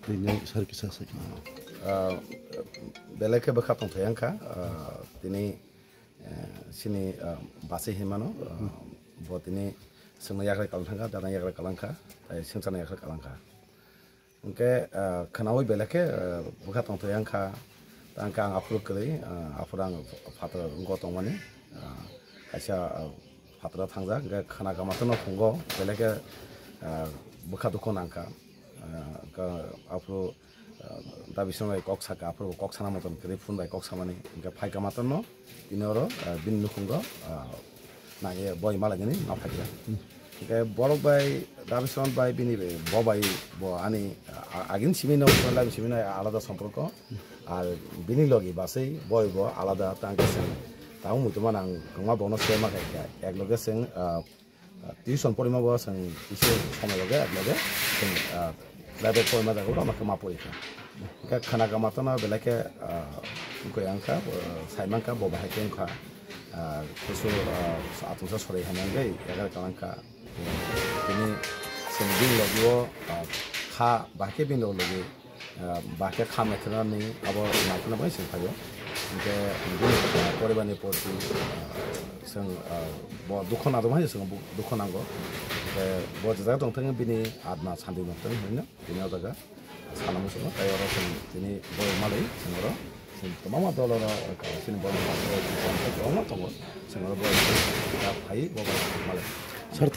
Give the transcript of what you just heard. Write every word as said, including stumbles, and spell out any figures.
Tini sar kisa sakna. Ah, belai khe bwkha tongthai wngkha, ah, tini, eh, sini, ah, bachai hinmano, ah, bo tini chwngno yakrai kalang thangkha, dana yakrai kalang kha, tei swngcharno yakrai kalang kha. Hwnkhe, ah, khwnaui belai khe, ah, bwkha tongthai wngkha. Tei hwnkhe ang aphuru kwrwi, ah, aphuru ang phataro wngwi tongmani, ah, kaisa, ah, phataro thangjak, hwnkhe khwna kama tongno phungo belai khe, ah, bwkha dukhu nangkha. Ah, hwnkhe aphuru, ah, dabi swnamwi kok sakha, aphuru kok sana moton kwrwi phone bai kok samani, hwnkhe phai kama tongno. Tini oro, ah, bini nukhungo, ah, naiye boi malainani ma phaikha. Hwnkhe borok bai, Rabi Swan bai bini bo bai bo ani, ah, agini simi no, labi simi no alada somporko. Ar bini logi basai boi bo alada tangkhe chwng tabuk muitu mano ang kwma bono se ma khaikha. Ek loge chwng, ah, tuition porima bo chwng kisa somoi loge, ek loge chwng, ah, private porima jaga o ma khe ma pori kha. Hwnkhe khwna kama tongno belai khe, ah, wngkha yang kha, ah, sai man kha bo bahai khe wngkha, ah, kusu, ah, atungsa sorai hamya wngwi yagra kalang kha. Tini chwng bini logi o, ah, kha, bahai khe bini logi, ah, bahai khe kha maithana ni abo maithana bai chwng phaio. Hwnkhe bini, ah, poribar ni porti, ah, chwng, ah, bo dukho nangjakma hai chwng dukho nango. Hwnkhe bo jesa tongthang bini atma santi tongthang hinwi no. Tini o jaga sana muchungo, tei oro chwng tini boi malai chwng oro chwng kwbangma dol oro chini boi kwbangma tongo, chwng oro boi phaiwi bo bai malai. Sir,